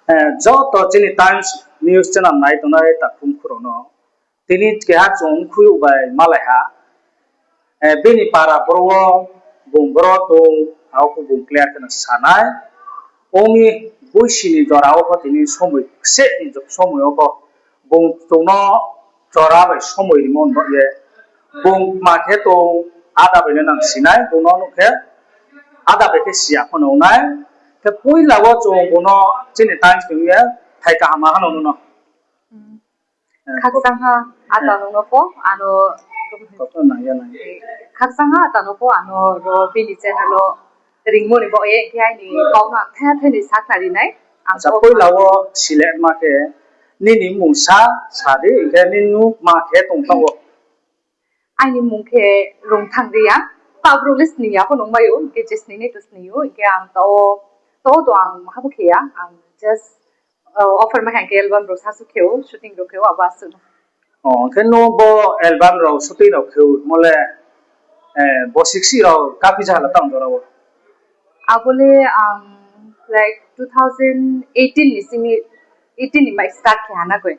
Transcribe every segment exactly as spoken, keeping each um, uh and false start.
Eh, joto chini Times News channel nai tongnai takhum khurao no, tini keha chung khuiyouh bai malai ha. Eh, bini para boro wo bung boro tong, abo pho bung clear khe no sa nai. Ong mi boisi ni jora wo pho tini somoi kse ni somoi wo pho bung chung no jora bai somoi rimo ni baoh ye bung tma khe tong, ada bai le nang si nai, bung no nuh khe ada bai khe si ya pho no ong nai. Khe poila wo chung bung no chini Times ni ye phai kaham ha no no. Khakchangha ata nung no pho ano, khakchangha ata no pho ano ro bini channel wo ringmo ni baoh ye khe aini kau no ang thai thai ni sakhnari nai. Acha, poila wo siletma khe nini mmung sa, sa di, hing khe nini tma khe tong tong ou. Aini mmung khe Rungthang Reang, pa brouh le sning ya pho nungmai ou, hing khe je sning nai to sning ou, hing khe ang to, to to ang maha bo khe ya, ang just, offer mai ha hing khe album rao sasu khe ou, shooting rao khe ou, abo asuh no. O, hing khe nung bo album rao shooting rao khe ou mo le, eh, bo siksi rao kaphi jaha la tang jora wo? Abo le ang, like, two thousand eighteen ni simi, eighteen ni mai start khe ha na koi.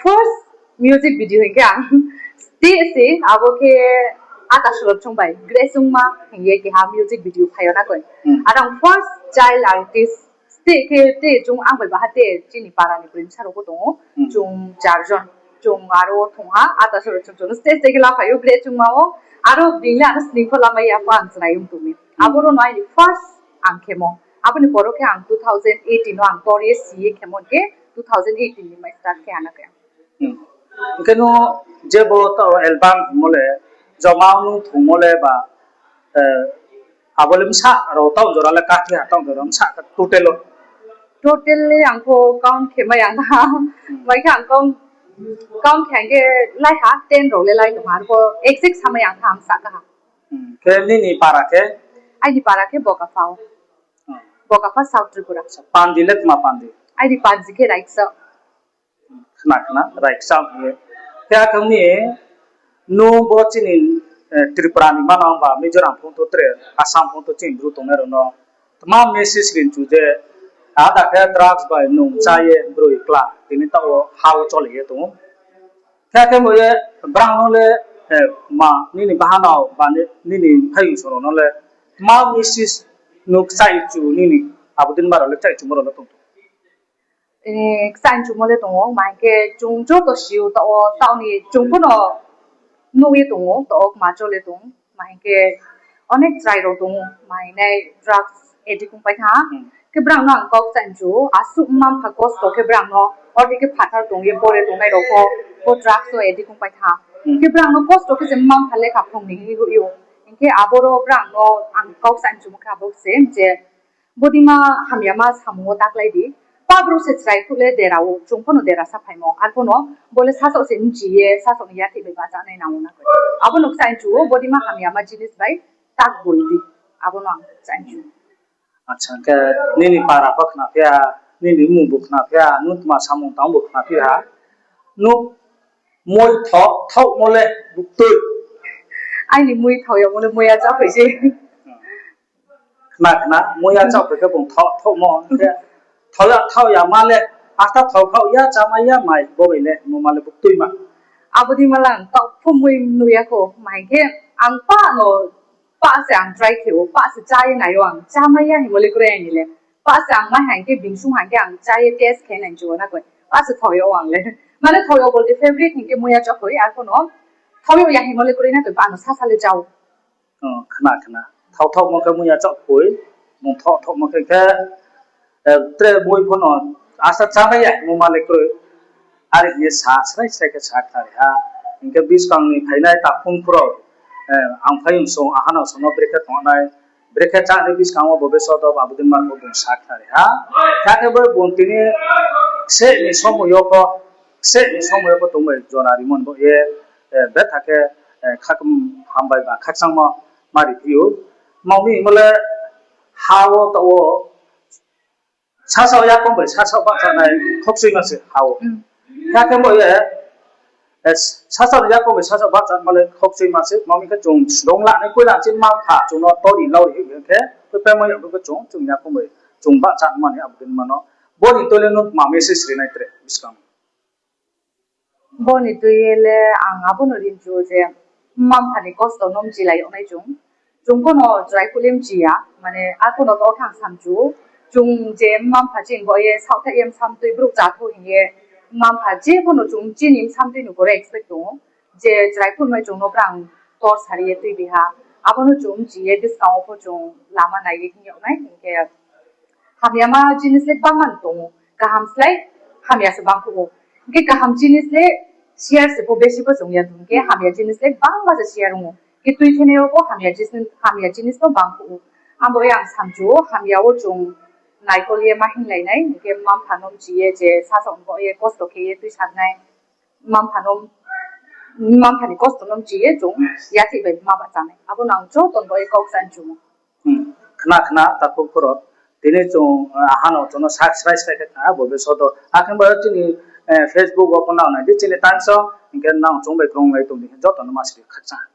First music video hing khe ang stage se abo khe Ata Sorot Chung bai Grechungma hing ye keha music video phai yo na koi. Aro ang first child artist stage khe te chung ang bai baha te chini para ni broi bsa rao pho tong ou. Chung char jon. Chung aro thong ha, Ata Sorot Chung Chung no stage khe la phai ou Grechungma wo. Aro being le ano sning pho lamai ya pho ang chrai ong tong mi. Aboro no aini first ang khemo. Abo ni poro khe ang two thousand eighteen no ang tor ye si ye khemo hing khe two thousand eighteen ni mai start khe ha na khe. Hing khe nung je bo taoh album hingmo le, joma nung thungmo le ba, abo le bsa rao taoh jora le kaphi ha, taoh jora bsa khe total wo? Total le ang pho count khe mai ya na. Mai khe ang count khe hing khe lai ha, ten rao le lai tong ha, arpho exact samai ang tha ang sa ka ha. Khe nini para khe? Aini para khe Bokapha. Bokapha South Tripura. Pandi le tma pandi? Aini pandi khe Raikchao. Khna khna, Raikchao hing ye. Khe akhe ni, nung bo chini, Tripura ni manang ba Mizoram phung to tre, Assam phung to chini Bru tongnai rao no tma message ri mchu je, ada khe drugs bai nung chá ye broi kla tini taoh wo ha wo choli ye tong ou. Khe akhe bo ye brang no le, ma nini bahanao ba nini phaiyong song rao no le tma message nung kchai chu nini abo din ma rao le kchai chumo rao no tong? Kchai chumo le tong ou, ma hing khe chung joto si ou taoh wo, taoh ni chung pho no nuh ye tong ou, taoh wo kma chole tong ou, ma hing khe onek chrai rao tong ou, ma hing nai drugs addict ongpai tha. Khe brang no ang kau kchai chu ou, asuh mma-mpha kosto khe brang no, ode khe phathar tong ye bore tongnai rao pho, bo drugs wo addict ongpai tha. Khe brang no kosto khe se mma-mpha lekha phrung ni hing ye hoih ou. Hing khe aboro brang no ang kau kchai chumo khe abo se je, bodima hamyama samung wo ta klái di. Pa brouh se chrai phuh le dera ou, chung pho no dera sa phaimo. Arpho no bo le sasaoh se mchi ye, sasaoh ni yathih bai bahcha nai nang ou na koi. Abo no kchai chu ou, bodima hamyama jinis bai ta boi di. Abo no ang kchai chu ou. Acha, khe nini para pho khna phi ha, nini mmung bu khna phi ha, nung tma samung tang bu khna phi ha. Nung moi thaoh, thaohmo le buktui? Aini moi thaoh yagmo le moi yachaohphoi se. Khna khna, moi yachaohphoi khe bung thaoh, thaohmo khe, thaoh ya, thaoh ya ma le, asta thaoh thaoh ya, chámai ya mai, bo bai le, mo ma le buktuima. Abo dei ma le ang taoh pho moi nuh ya kho, ma hing khe, ang pah no, pah se ang try khe ou, pah se chá ye nai ou ang, chámai ya hingmo le kroi aini le. Pah se ang mai hing khe, bini sung hing khe ang chá ye test khe nai chu na koi. Pah se thaoh ya ou ang le. Mane thaoh ya ou bolte favorite hing khe moi yachaohphoi, arpho no thaoh ya ou ya hingmo le kroi na koi, pah no sasa le chá ou. Khna khna. Thaoh thaohmo khe moi yachaohphoi, bung thaoh thaohmo khe khe, tre moi pho no asta chámai ya hingmo ma le kroi. Are hing ye sa srai srai khe sa khnari ha. Hing khe buskang ni phainai takhum khurao, ang phaiyong song, ahanao song no brekhe tongnai, brekhe chánai buskang wo bo besodo abo dei ma pho bung sa khnari ha. Kha khe bo bung tini kse ni somoi yo pho, kse ni somoi yo pho tongbai jora rimo ni bo ye, betha khe, khakham hambai ba khakchangmo ma ri phi ou. Mangmi hingmo le ha wo taoh wo sasaoh yakoung bai sasaoh bahchanai khokchuima se ha ou. Kha khe bo ye, sasaoh ni yakoung bai sasaoh bahchanma le khokchuima se, mangmi khe chung sdong lanai koila chini mma-mpha chung no tori lauri hing khe, khe phaimo ya khe chung, chung yakoung bai chung bahchanma ni abo dei ma no, Bo ni tui le no tma message ri nai tre buskang? Bo ni tui ye le ang abo no ri mchu je, mma mpha ni kosto no mchilai yag nai chung. Chung pho no chrai phuh le mchi ya, mane arphuh no to khe ang samchu. Chung je mma mpha chini bo ye saohthaih ye bsa mtui brouh chá thou hing ye, mma mpha je pho no chung chini bsa mtui no pore expect tong ou. Je chrai phuh mai chung no brang tor sari ye tuibi ha. Abo no chung mchi ye buskang wo pho chung lama nai ye hing yag nai hing khe, hamyama jinis le bangma no tong ou, kaham slái hamya se bang phuh ou. Hing khe kaham jinis le share se pho besi pho se ong ya tong, hing khe hamya jinis le bangma se share ong ou. Hing khe tuithene wo pho hamya jinis, hamya jinis no bang phuh ou. Abo ye ang samchu ou, hamya wo chung naikol ye ma hinglai nai, hing khe mma mpha no mchi ye je sasaoh bo ye kosto khe ye tuisar nai. Mma mpha no, mma mpha ni kosto no mchi ye chung yathih bai ma bahcha nai. Abo no ang joto no bo ye kau kchá mchumo. Khna khna takhu khoro. Tini chung, ah, hano chung no sak srai srai khe khna bo be sodo. Akhe bo chini, eh, Facebook wo pho nang nai di, chini Times o, hing khe nang chung bai krunglai tong di, joto no ma siri khakchang.